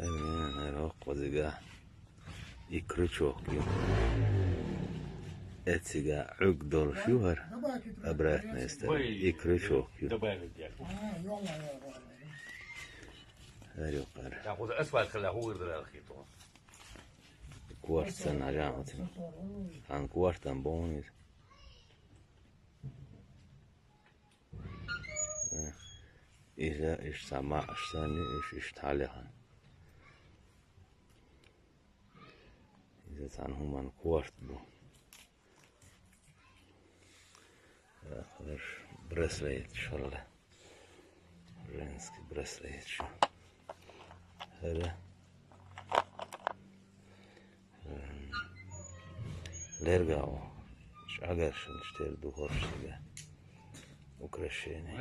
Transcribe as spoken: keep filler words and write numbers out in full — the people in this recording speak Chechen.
Амин, хӀара кхузига. И крючок ю. Эцига гӀуг долуш ю хӀара. Обратная сторона. И крючок ю. Добавить я. ХӀара юкъара. Я кхуза асфальт хила хӀу вирдара алхи тхо. Корта санна хьажа оцу. Хан кортан боху иза. Иза иштта цхьа маӀаш санна ю, уьш иштта хьалехна. Иза цхьана хӀуманна корта бу. Ах, уьш браслеташ хилла. Женский браслеташ. ХӀара. М, лергао. ЧӀагаршинаш тера ду хӀорш дерг. Украшение.